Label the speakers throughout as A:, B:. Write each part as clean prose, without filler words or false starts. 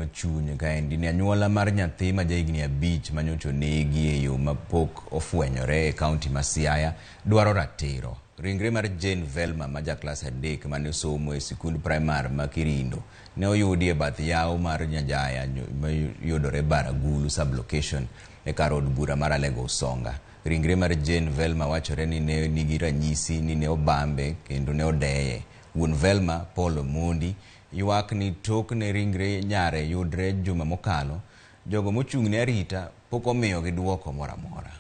A: chuny kaendi ni anyuola mar nyathi ma jahigni 5 manyocha onegi e yo mapok ofwenyore e kaunti ma Siaya dwaro ratiro. Ringre mar Jane Velma ma ja klas 3 mane osomo e sikund primar ma Kirindo ne oyudi e bath yawo mar Nyajaya mayudore Baragulu sub-location e kar od bura mar Alego Usonga. Ringre mar Jane Velma wachore ni ne nigi ranyisi ni ne obambe kendo ne odeye. Wuon Velma, Paul Omondi, ywak ni tok ne ringre nyare yudre juma mokalo, jogo mochung' ne arita pok omiyogi duoko moro amora.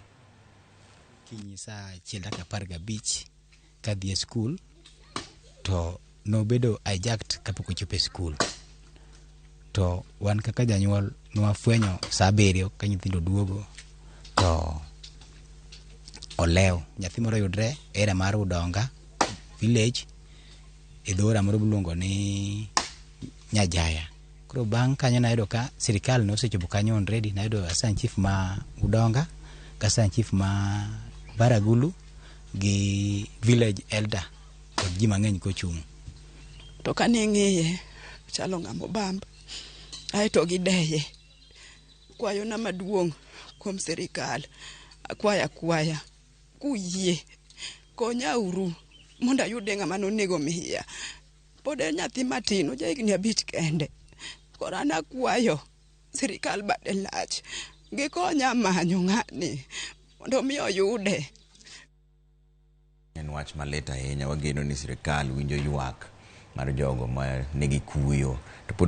B: Kinyi saa 1:15 kadhi e skul to nobedo hijacked kapok ochopo e skul. To wan kaka janyuol nwafwenyo saa 7 ka nyithindo duogo to olew. Nyathi moro yudre area mar Udonga village e dho moro miluongo ni Nyajaya. Koro bang' kanyo nayudo ka sirikal nosechopo kanyo already, nayudo assistant chief ma Udonga gi assistant chief ma Baragulu gi village elder kod ji mang'eny kochung'.
C: To kane ng'iye chalo ng'ama obamb aeto gideye. Kwayona maduong' kuom sirikal akwaya akwaya kuyie konyauru mondo ayude ng'ama nonego miya. Pod en nyathi matin oja higni 5 kende. Koro an akwayo sirikal bade lach gikonya manyo ng'ani mondo mi oyude.
A: En wach malit ahinya, wageno ni sirikal winjo ywak mar jogo ma nigi kuyo. To pod